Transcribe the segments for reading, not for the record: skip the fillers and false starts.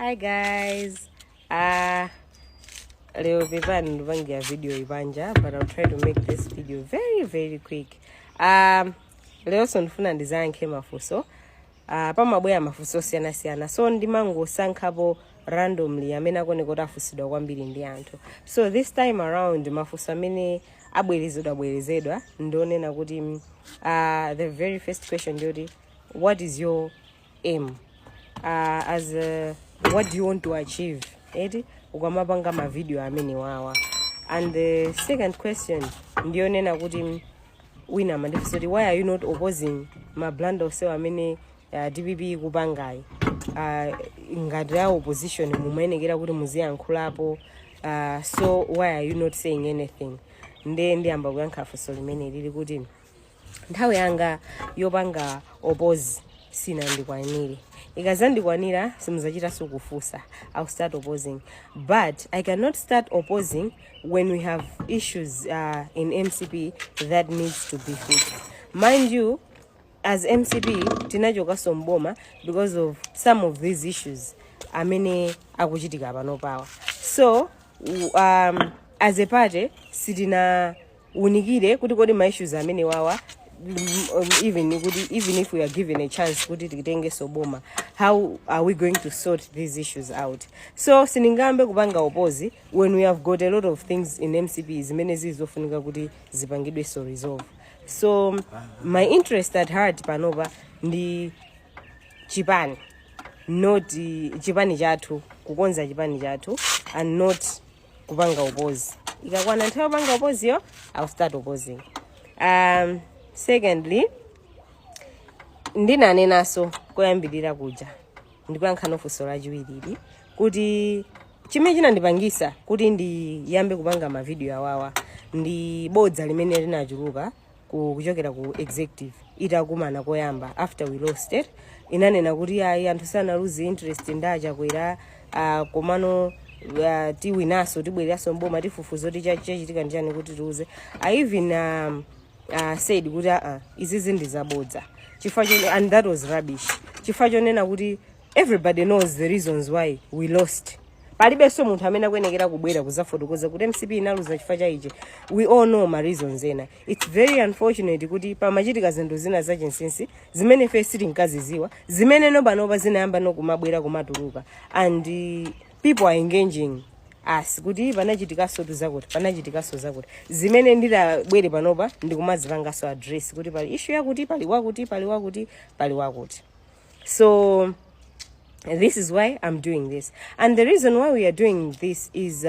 Hi guys. Leo pepani ndipangira video ipanja, but I'll try to make this video very very quick. Leo so ndifuna ndizayankhe mafunso. Pamabwera mafunso osiyanasiyana, so ndimangosankhapo randomly amene akuoneka kuti afunsidwa kwambiri ndi anthu. So this time around mafunso amene abwerezedwa bwerezedwa ndionena kuti the very first question ndiyoti, what is your aim as a, what do you want to achieve eti ukamapanga mavideo amene wawa? And the second question ndiyonena kuti wina amandifunsa kuti, why are you not opposing mablunder onsewa amene DPP ikupangayi? Ngati a opposition mumayenekera kuti muziyankhulapo, so why are you not saying anything? Nde ndiyamba kuyankha funso limene lili kuti nthawi yanga yopanga oppose sinandikwanire. Ikazandikwanira simuzachitanso kufunsa, I'll start opposing. But I cannot start opposing when we have issues in MCP that needs to be fixed. Mind you, as MCP tinachokanso mboma because of some of these issues amene akuchitika panopawa. So as a party sitinawunikire kuti kodi ma issues amene wawa, even kuti even if we are given a chance kuti titengenso boma, how are we going to sort these issues out? So sindingambe kupanga oppose when we have got a lot of things in MCP zimene zilizofunika kuti zipangidwe so resolve. So my interest at heart panopa ndi chipani, not chipani chathu, kukonza chipani chathu and not kupanga oppose. Ikakwana nthawi yopanga opposeyo, I'll start opposing. Secondly, ndinanenaso koyambirira kuja, ndikuyankha funso lachiwiriri, kuti chimene chinandipangisa kuti ndiyambe kupanga mavidiyo awawa ndi bodza limene linachuluka kuchokera ku executive itakumana koyamba after we lost it. Inanena kuti ayi, anthu sanaluze interest ndi Achakwera, komano tiwinaso, tibwereranso mboma, tifufuza kuti chachitika ndi chani kuti tiuze. I even said kuti izizi ndi zabodza chifukwa chone, and that was rubbish, chifukwa chonena kuti everybody knows the reasons why we lost. Palibenso munthu amene akuyenekera kubwera kuzafotokoza kuti MCP inaluza chifukwa cha ichi. We all know ma reasons ena. It's very unfortunate kuti pamachitika zinthu zina zachinsinsi zimene ife sitinkaziziwa, zimene nopanopa zinayamba nokumabwera kumatuluka, and people are engaging us kuti panachitikanso zakuti, panachitikanso zakuti, zimene ndidabwere panopa ndikumazipanganso address kuti pali issue yakuti, pali wakuti, pali wakuti, pali wakuti. So this is why I'm doing this, and the reason why we are doing this is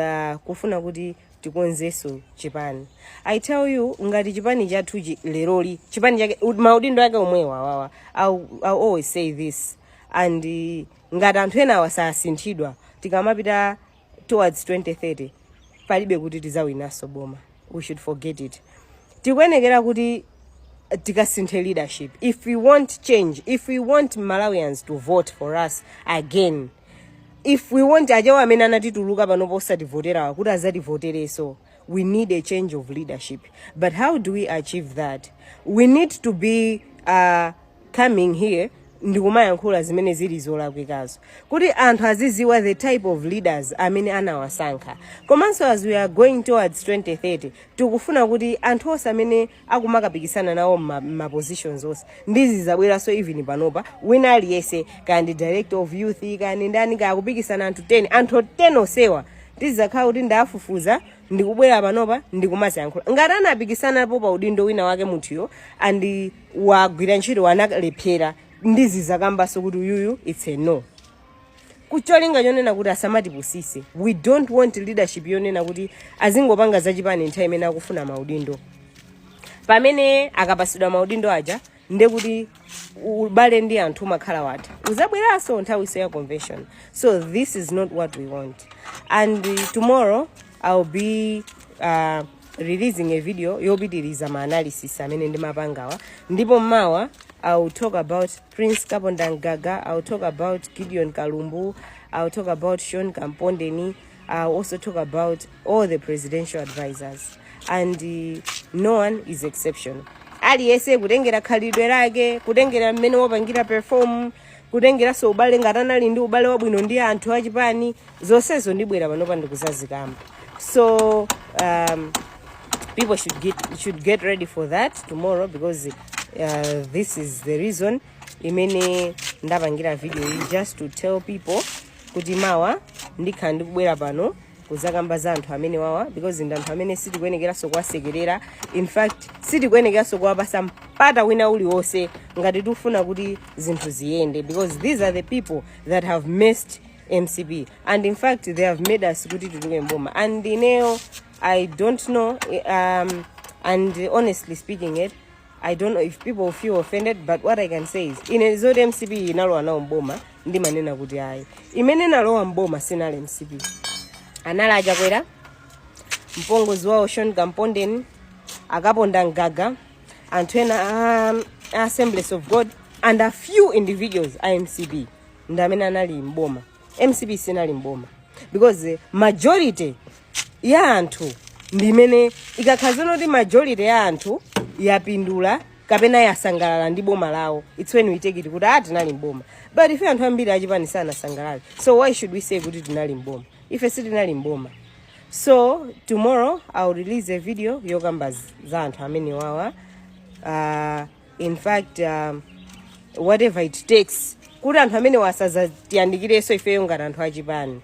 kufuna kuti tikonzenso chipani. I tell you, ngati chipani chathuchi leroli, chipani chake maudindo ake omwewa awawa, I'll always say this, and ngati anthu ena awa sasinthidwa, tikamapita towards 2030 palibe kuti tizawinanso boma. We should forget it. Tikuyenekera kuti tikasinthe leadership if we want change, if we want Malawians to vote for us again, if we want ajawo amene anatituluka panopo osativoterawa kuti azativotereso. We need a change of leadership. But how do we achieve that? We need to be coming here ndikumayankhula zimene zili zolakwikazo kuti anthu aziziwa the type of leaders amene anawasankha. Komanso as we are going towards 2030, tikufuna kuti anthu onse amene akumakapikisana nawo ma positions onse ndizi zabweranso. Even panopa wina aliyense, kaya ndi director of youth, kaya ndi ndani, kaya akupikisana anthu 10, anthu 10 onsewa tizakhala kuti ndafufuza, ndikubwera panopa ndikumaziyankhula. Ngati anapikisanapo pa udindo wina wake munthuyo and wagwira ntchito, wanalephera, ndizizakambanso kuti uyuyu it's a no, kucholinga chonena kuti asamatipusise. We don't want leadership yonena kuti azingopanga zachipani nthawi imene akufuna maudindo. Pamene akapasidwa maudindo aja, ndekuti ubale ndi anthu umakhala watha, uzabweranso nthawi ya convention. So this is not what we want. And tomorrow I'll be releasing a video yopitiriza ma analysis amene ndimapangawa, ndipo mawa I'll talk about Prince Kapondamgaga, I'll talk about Gideon Kalumbu, I'll talk about Sean Kampondeni, I'll also talk about all the presidential advisors, and no one is exception. Aliyense kutengera khalidwe lake, kutengera mmene wapangira perform, Kutengeranso ubale, ngati anali ndi ubale wabwino ndi anthu achipani, zonsezo ndibwera panopa ndikuzazikamba. So people should get ready for that tomorrow, because this is the reason imene ndapangira video iyi, just to tell people kuti mawa ndikhala ndikubwera pano kuzakamba za anthu amene wawa, because ndi anthu amene sitikuyenekeranso kuwasekerera. In fact, sitikuyenekeranso kuwapasa mpata wina uliwonse ngati tikufuna kuti zinthu ziyende, because these are the people that have messed MCP, and in fact they have made us kuti tituluke mboma. And ineyo, I don't know, and honestly speaking it, I don't know if people feel offended, but what I can say is, ine zoti MCP inalowa nawo mboma, ndimanena kuti ayi, imene inalowa mboma sinali MCP, anali aChakwera, mpongozi wawo Sean Kampondeni, akaponda mgaga, anthu ena a Assemblies of God and a few individuals a MCP ndi amene anali mboma. MCP sinali mboma, because majority ya anthu ndi imene ikakhazana kuti majority ya anthu yapindula kapena yasangalala ndi boma lawo, it's when we take it kuti ah, tinali mboma. But ife anthu ambiri achipani sanasangalale, so why should we say kuti tinali mboma? Ife sitinali mboma. So tomorrow I'll release a video yokamba za anthu amene wawa. In fact, whatever it takes kuti anthu amene wasazatiyandikirenso ifeyo ngati anthu achipani,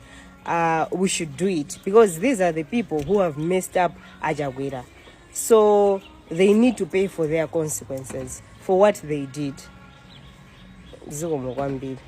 we should do it, because these are the people who have messed up aChakwera, so they need to pay for their consequences for what they did. Zikomo kwambiri.